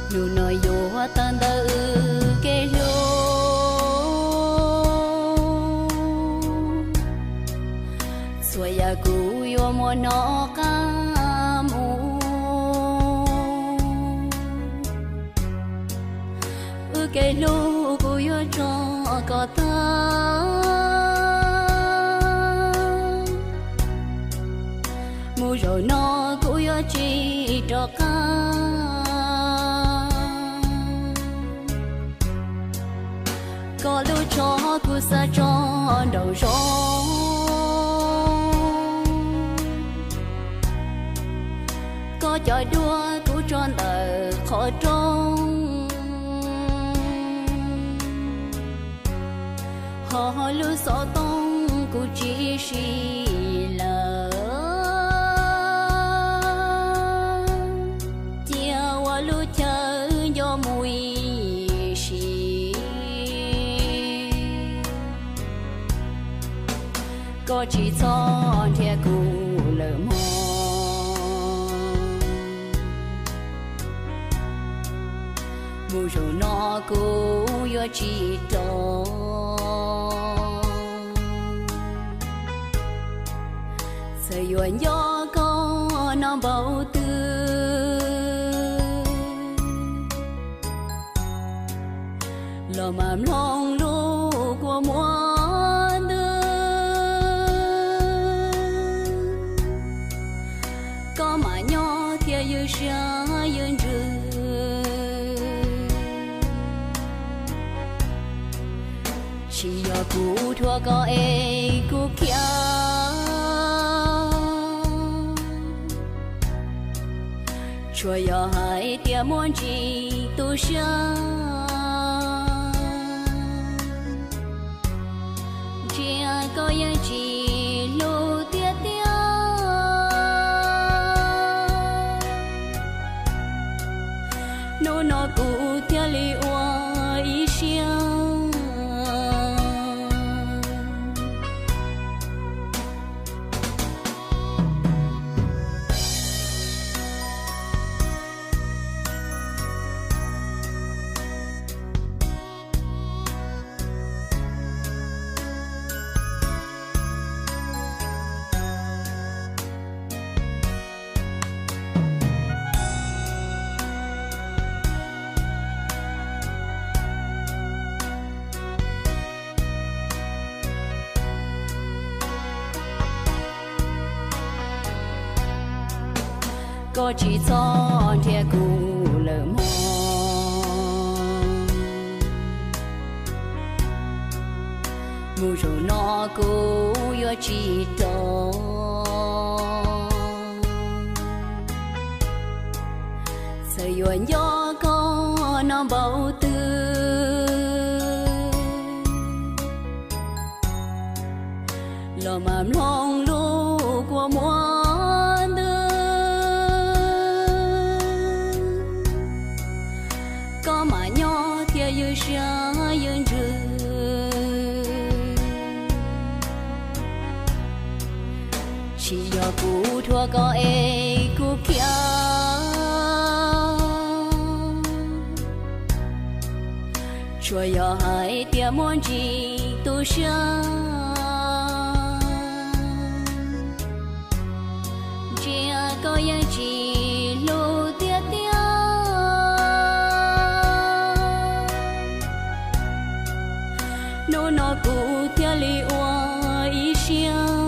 Hnub no yuav tawm ntawm wb kev hlub, txhua yam kuv yuav muab nov qab mus. Wb kev hlub kuv yuav tso kom tag. Mus zaum no kuv yuav tsis rov qab. Koj lub tsho kuv xa tso nraum zoov, koj cov duab kuv tso ntawm qhov rooj. Ho lub xov tooj kuv tsis siv lawm, cia ua lub chaw nco mus ib sim. Koj tsis txhob nrhiav kuv lawm mog. Mus zaum no kuv yuav tsis rov. Txawm yuav nco koj no npaum twg los mam mloog lub kua muag ntws. Koj mam nyob thiab ywj siab ywj ntsws. Tsis yog kuv thuam koj es kuv khiav, tsuas yog hais tias muaj ntsis tu siab. Ntsia koj yeej tsis hlub tiag tiag. Hnub no kuv thiaj li ua ib siab. Koj tsis txhob nrhiav kuv lawm mog. Mus zaum no kuv yuav tsis rov. Txawm yuav nco koj no npaum twg los mam mloog lub kua muag ntws. Koj mam nyob thiab ywj siab ywj ntsws. Tsis yog kuv thuam koj es kuv khiav, tsuas yog hais tias muaj ntsis tu siab. Ntsia koj yeej tsis hlub tiag tiag. Hnub no kuv thiaj li ua ib siab.